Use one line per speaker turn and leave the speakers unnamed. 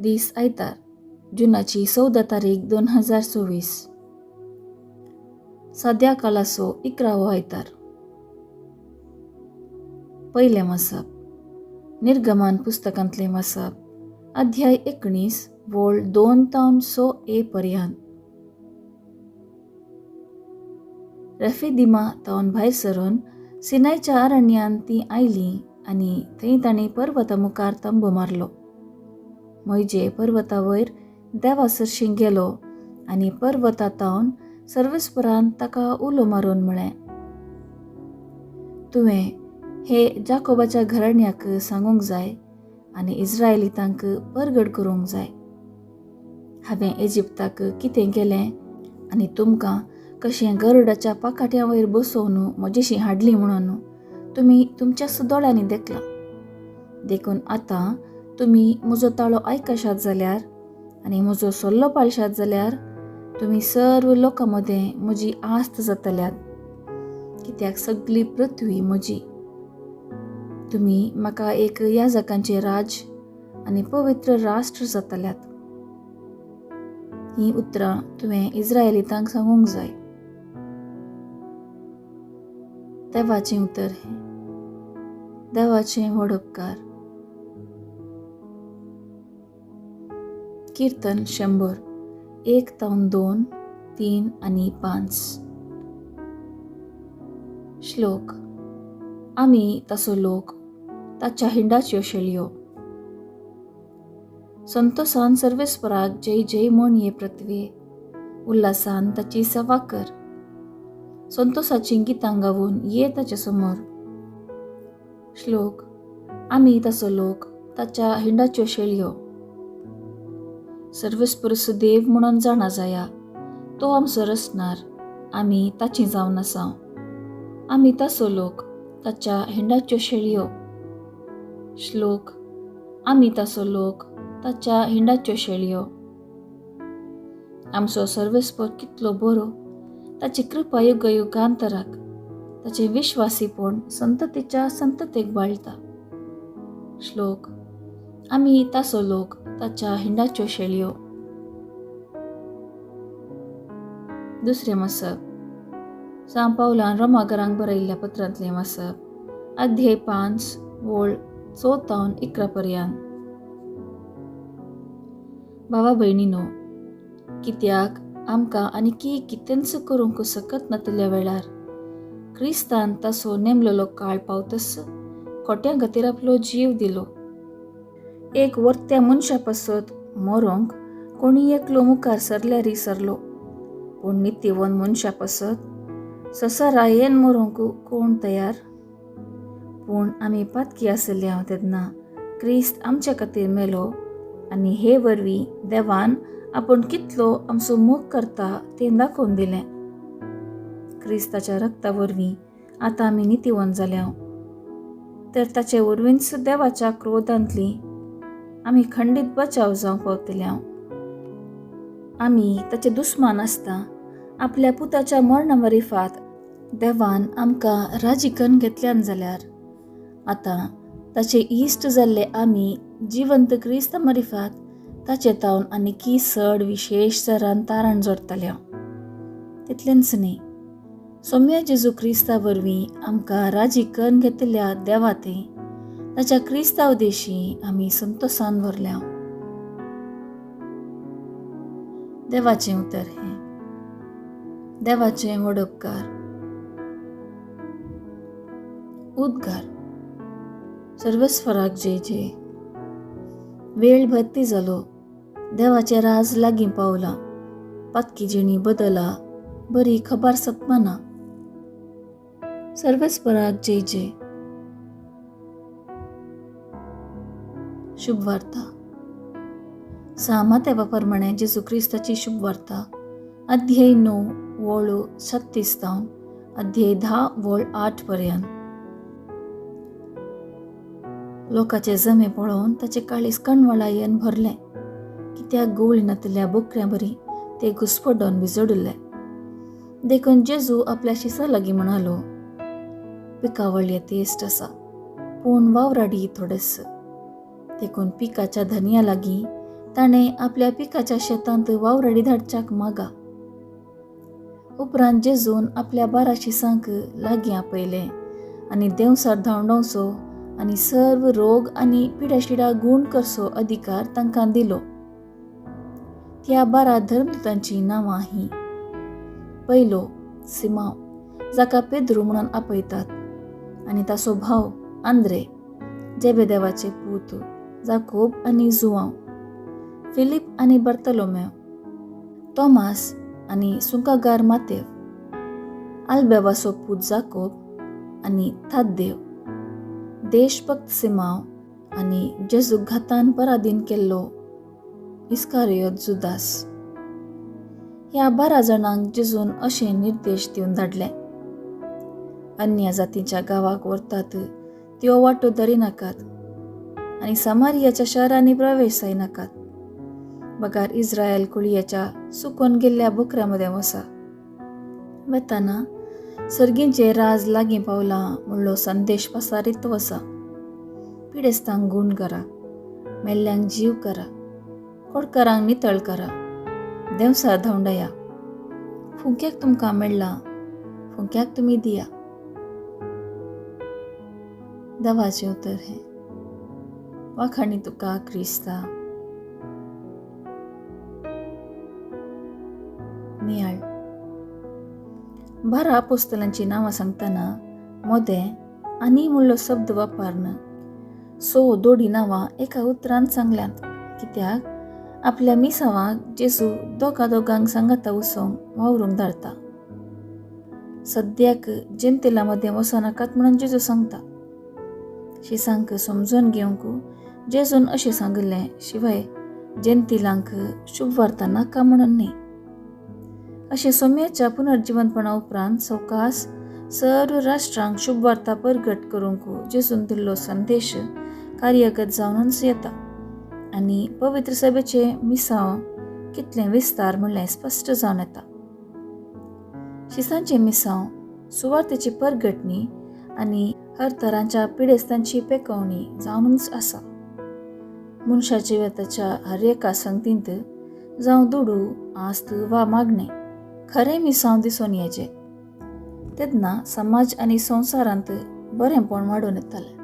दीस आयतार, जुनाची 14 तारीख 2024. सद्या कालाचो 11वो आयतार. पयलें वाचप निर्गमान पुस्तकांतलें वाचप, अध्याय 19 वोळ 2 तावन 6 ए पर्यंत. रेफिदिमा तावन भायर सरून सिनायच्या अरण्यांत तीं आयलीं आनी थंय तांणी पर्वता मुखार तंबू मारलो. मोयजे पर्वता वयर देवा सरशीं गेलो आनी पर्वता तावन सर्वेस्परान ताका उलो मारून म्हळें, तुवें हे जाकोबाच्या घराण्याक सांगूंक जाय आनी इस्रायलितांक परगट करूंक जाय. हांवें इजिप्ताक कितें केलें आनी तुमकां कशें गरुडाच्या पाखाट्या वयर बसोवन म्हजेशी हाडली म्हणून तुमी तुमच्याच दोळ्यांनी देखलां. देखून आतां तुमी म्हजो ताळो आयकशात जाल्यार आनी म्हजो सल्लो पाळशात जाल्यार तुमी सर्व लोकां मदें म्हजी आस्त जातल्यात, कित्याक सगळी पृथ्वी म्हजी. तुमी म्हाका एक याजकांचें राज्य आनी पवित्र राष्ट्र जातल्यात. हीं उतरां तुवें इस्रायलितांक सांगूंक जाय. देवाचें उतर हें. देवाचें व्हड उपकार. कीर्तन 100 1 तावन 2, 3 आनी 5. श्लोक. आमी ताचो लोक, ताच्या हिंडाच्यो शेळयो. संतोसान सर्वेस्पराक जय जय म्हण ये पृथ्वी, उल्हासान ताची सेवा कर. संतोसाचीं गितां गावन ये ताचे समोर. श्लोक. आमी ताचो लोक, ताच्या हिंडाच्यो शेळयो. सर्वेस्पर देव म्हणून जाणा जाया, तो आमचो रचणार, आमी ताची जावन आसा. आमी ताचो लोक, ताच्या हिंडाच्यो शेळयो. श्लोक. आमी ताचो लोक, ताच्या हिंडाच्यो शेळयो. आमचो सर्वेस्पर कितलो बरो, ताची कृपा युगयुगांतराक, ताचें विश्वासीपण संततीच्या संततेक बाळटा. श्लोक. आमी ताचो लोक, ताच्या हिंडाच्यो शेळयो. दुसरें वाचप सांव पावलान रोमागरांक बरयल्ल्या पत्रांतलें वाचप, अध्याय 5 वोळ 4 तावन 11 पर्यंत. भावा भयणीनो, कित्याक आमकां आनी की कितेंच करूंक सकत नातल्या वेळार क्रिस्तान ताचो नेमलेलो काळ पावतस खोट्यां खातीर आपलो जीव दिलो. एक वर्त्या मनशा पासत मरोंक कोणी एकलो मुखार सरल्यारी सरलो, पूण नितीवन मनशा पासत ससारायेन मरोंक कोण तयार? पूण आमी पातकी आसले हांव तेन्ना क्रिस्त आमच्या खातीर मेलो आनी हे वरवीं देवान आपूण कितलो आमचो मोग करता तें दाखोवन दिलें. क्रिस्ताच्या रक्ता वरवीं आतां आमी नितीवन जाल्या, तर ताचे वरवींच देवाच्या क्रोधांतली आमी खंडीत बचाव जावंक पावतले. आमी ताचे दुस्मान आसता आपल्या पुताच्या मरणा मारिफात देवान आमकां राजी करून घेतल्यान जाल्यार आतां ताचे इश्ट जाल्ले आमी जिवंत क्रिस्त मारिफात ताचे तावन आनीकी चड विशेश जरान तारण जोडटले. तितलेंच न्ही, सोम्या जेजू क्रिस्ता वरवीं आमकां राजी करून घेतल्या देवा थंय ताच्या क्रिस्तांव देशी आमी संतोसान भरल्या. देवाचें उतर हें. देवाचें व्हड उपकार. उद्गार. सर्वेस्पराक जय जय. वेळ भरती जालो, देवाचें राज लागीं पावलां. पातकी जिणी बदला, बरी खबर सतमाना. सर्वेस्पराक जय जय. शुभवार्ता. सांव मातेवा प्रमाणे जेजू क्रिस्ताची शुभवार्ता, अध्याय 9 वोळ 36 तावन अध्याय 10 वोळ 8 पर्यंत. लोकाचे जमे पळोवन ताचे काळीज कणवळायेन भरलें, कित्याक गोळी नातल्या बोकऱ्यां बरी ते घुस्पडोन बिजडुल्ले. देखून जेजू आपल्या शिसा लागीं म्हणालो, पिकावळ तेस्ट आसा पूण वावराडी थोडेस, देखून पिकाच्या धनया लागीं ताणें आपल्या पिकाच्या शेतांत वावराडी धाडच्याक मागा. उपरांत जेजून आपल्या 12 शिसांक लागीं आपयलें आनी देंवसार धांवडावचो आनी सर्व रोग आनी पिडाशिडा गूण करचो अधिकार तांकां दिलो. त्या 12 धर्मदूतांचीं नांवां हीं. पयलो सिमांव, जाका पेद्रू म्हणून आपयतात, आनी ताचो भाव आंद्रे, जेबेदेवाचे पूत जाकोब आनी जुवांव, फिलीप आनी बर्तलोमेव, तोमास आनी सुंकागार मातेव, आल्बेवाचो पूत जाकोब आनी थाद्देव, देशभक्त सिमांव आनी जेजूक घातान पराधीन केल्लो इस्कारियोत जुदास. ह्या 12 जाणांक जेजून अशे निर्देश दिवन धाडले, अन्य जातींच्या गांवाक व्हरतात त्यो वाटो धरिनाकात आनी सामारियाच्या शहरांनी प्रवेश जायनाकात, बगार इस्रायल कुळयेच्या सुकोन गेल्ल्या बोकऱ्यां मदें वसा. वेताना सर्गींचे राज लागीं पावलां म्हणलो संदेश पसारीत वसा. पिडेस्तांक गूण करा, मेल्ल्यांक जीव करा, कोडकारांक नितळ करा, देंवसार धांवडया. फुंक्याक तुमकां मेळ्ळां, फुंक्याक तुमी दिया. देवाचें उतर हें. वाखाणी तुका क्रिस्ता. नियाळ. 12 आपोस्तलांचीं नांवां सांगतना मोदें आनी म्हणलो शब्द वापरन 100 दोडी नांवां एका उतरान सांगल्यांत, कित्याक आपल्या मिसांवाक जेजू दोगा दोगांक सांगाता वचोंक वावरूंक धाडता. सद्याक जनतेला मदें वचनाकात म्हणून जेजू सांगता. शिसांक समजून घेवंक जेजून अशें सांगिल्लें शिवाय जनतेलांक शुभवार्ता नाका म्हणून न्ही. अशें सोम्याच्या पुनर्जिवनपणा उपरांत सवकास सर्व राष्ट्रांक शुभवार्ता परगट करूंक जेजून दिल्लो संदेश कार्यगत जावनच येता आनी पवित्र सभेचे मिसांव कितलें विस्तार म्हणलें स्पश्ट जावन येता. शिसांचें मिसांव सुवार्तेची परगटणी आनी हर तरांच्या पिडेस्तांची पेकवणी जावनच आसा. मनशाच्या जिविताच्या हर एका संगतींत जावं दुडू, आस्त वा मागणें खरें मिसांव दिसून येचें तेन्ना समाज आनी संवसारांत बरेंपण वाडून येतालें.